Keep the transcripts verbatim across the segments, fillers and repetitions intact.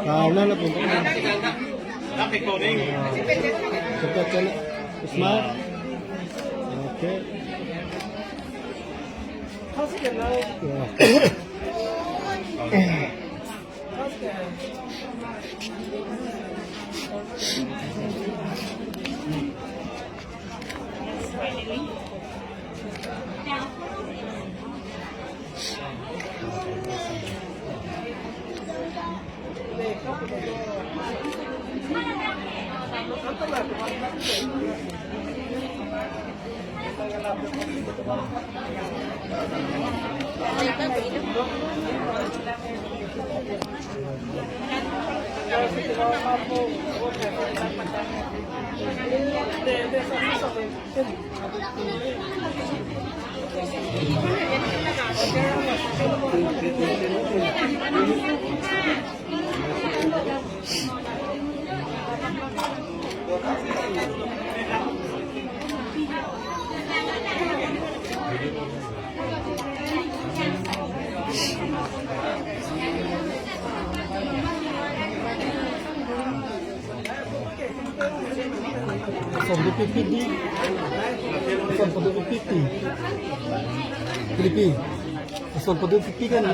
Ah, ulang na po. Kita cina. Smart. Okay. Ya. Som do pipit di. Som do pipit di. Pipit. Som do pipit kan.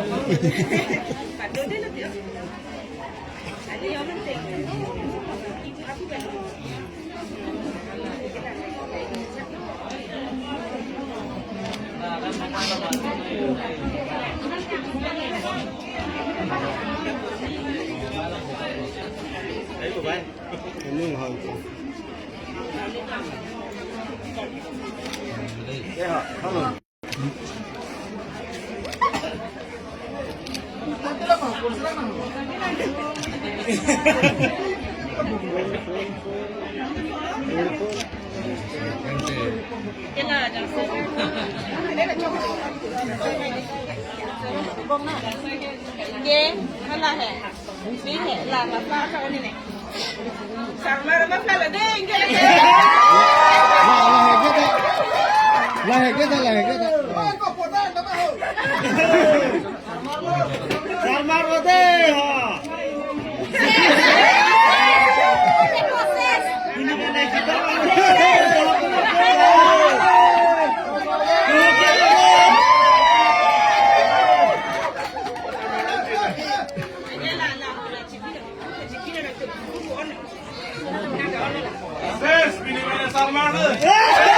ये वाला है। Sarmar ma pala ding ke. La, la hegeta. La hegeta, la hegeta. Sarmar ma de ha. Ses, pini mana Sarmar le?